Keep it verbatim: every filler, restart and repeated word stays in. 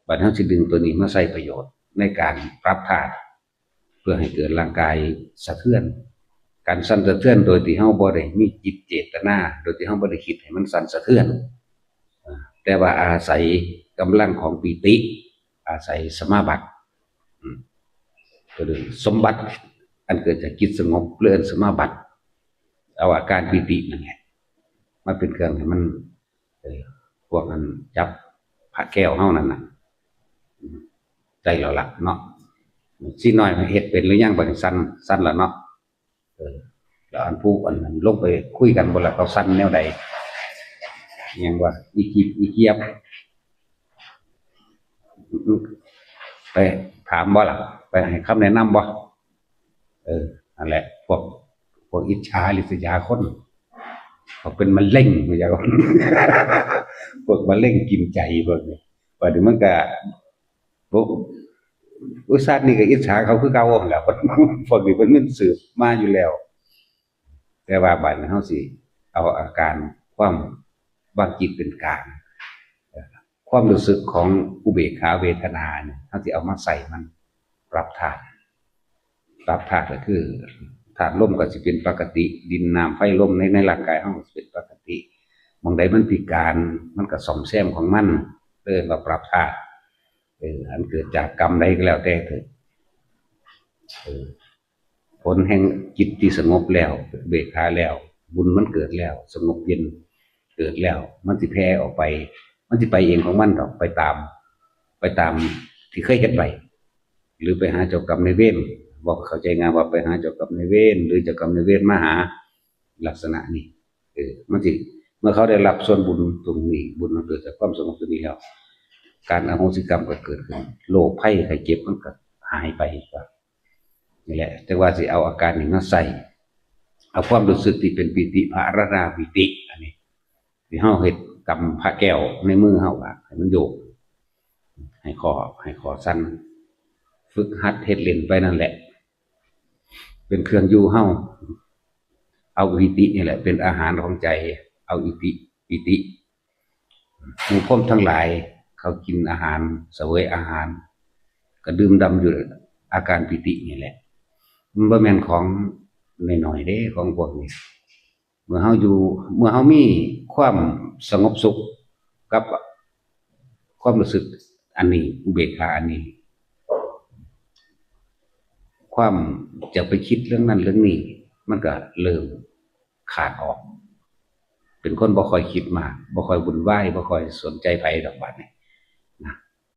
บัดนี้เฮาสิดึงตัวนี้มาใช้ประโยชน์ในการปรับธาตุ เพื่อให้เกิดร่างกายสะเทือน การสั่นสะเทือนโดยที่เฮาบ่ได้มีจิตเจตนา โดยที่เฮาบ่ได้คิดให้มันสั่นสะเทือน อ่า แต่ว่าอาศัยกำลังของปีติ อาศัยสมาบัติ อืม ก็คือสมบัติอันเกิดจากจิตสงบ เรียกสมาบัติ เอาอาการปีตินั่นแหละ มาเป็นเครื่องให้มัน เออ พวกนั้นจับพระแก้วเฮานั่นน่ะ อืม ได้แล้วล่ะเนาะ สิน้อยมันเฮ็ดเป็นหรือยัง บัดนี้สั่น สั่นแล้วเนาะ เออ แล้วอันผู้อันนั้นลงไปคุยกันบ่ล่ะ เขาสั่นแนวใด อิหยังวะ อีกีบ อีเกียบ ไปถามบ่ล่ะ ไปให้คำแนะนำบ่ เออ นั่นแหละ พวก พวกอิจฉาริษยาคน เขาเป็นมะเร็ง พวกมะเร็งกินใจพวกนี้ บัดนี้มันก็ พวก อุตส่าห์นี่ก็อิจฉาเขาคือเก่าหั่นแหละ พวกนี้มันสืบมาอยู่แล้ว แต่ว่าบัดนี้เฮาสิเอาอาการความวางจิตเป็นกลาง ความรู้สึกของอุเบกขาเวทนาเนี่ย เฮาสิเอามาใส่มัน ปรับธาตุ ปรับธาตุก็คือ ธาตุลมก็สิเป็นปกติ ดินน้ำไฟลมใน ในร่างกายเฮาก็สิเป็นปกติ หม่องใดมันพิการ มันก็ซ่อมแซมของมัน เอิ้นว่าปรับธาตุ เออ อันเกิดจากกรรมใดก็แล้วแต่เถอะ เออ ผลแห่งจิตที่สงบแล้ว อุเบกขาแล้ว บุญมันเกิดแล้ว สงบเย็นเกิดแล้ว มันสิแผ่ออกไป มันสิไปเองของมันดอก ไปตาม ไปตามที่เคยเฮ็ดไว้ หรือไปหาเจ้ากรรมนายเวร บอกเข้าใจง่ายว่าไปหาเจ้ากรรมนายเวร หรือเจ้ากรรมนายเวรมาหา ลักษณะนี้ เออ มันสิ เมื่อเขาได้รับส่วนบุญตรงนี้ บุญมันเกิดจากความสงบตรงนี้แล้ว การอโหสิกรรมก็เกิดขึ้น โรคภัยไข้เจ็บมันก็หายไป นี่แหละ แต่ว่าสิเอาอาการนี้มาใส่ เอาความรู้สึกที่เป็นปีติ ภาวนาปีติ อันนี้ ที่เฮาเฮ็ดกำพระแก้วในมือเฮาอะ ให้มันโยก ให้ข้อ ให้ข้อสั่น ฝึกหัดเฮ็ดเล่นไปนั่นแหละ เป็นเครื่องอยู่เฮา เอาปีตินี่แหละ เป็นอาหารของใจ เอาอิติ ปีติ หมู่พรหมทั้งหลาย เขากินอาหาร เสวยอาหาร ก็ดื่มด่ำอยู่อาการปีตินี่แหละ มันบ่แม่นของน้อยๆเด้ ของพวกนี้ เมื่อเฮาอยู่ เมื่อเฮามีความสงบสุขกับความรู้สึกอันนี้ อุเบกขาอันนี้ ความจะไปคิดเรื่องนั้นเรื่องนี้ มันก็เริ่มขาดออก เป็นคนบ่ค่อยคิดมาก บ่ค่อยวุ่นวาย บ่ค่อยสนใจไผดอกบัดนี้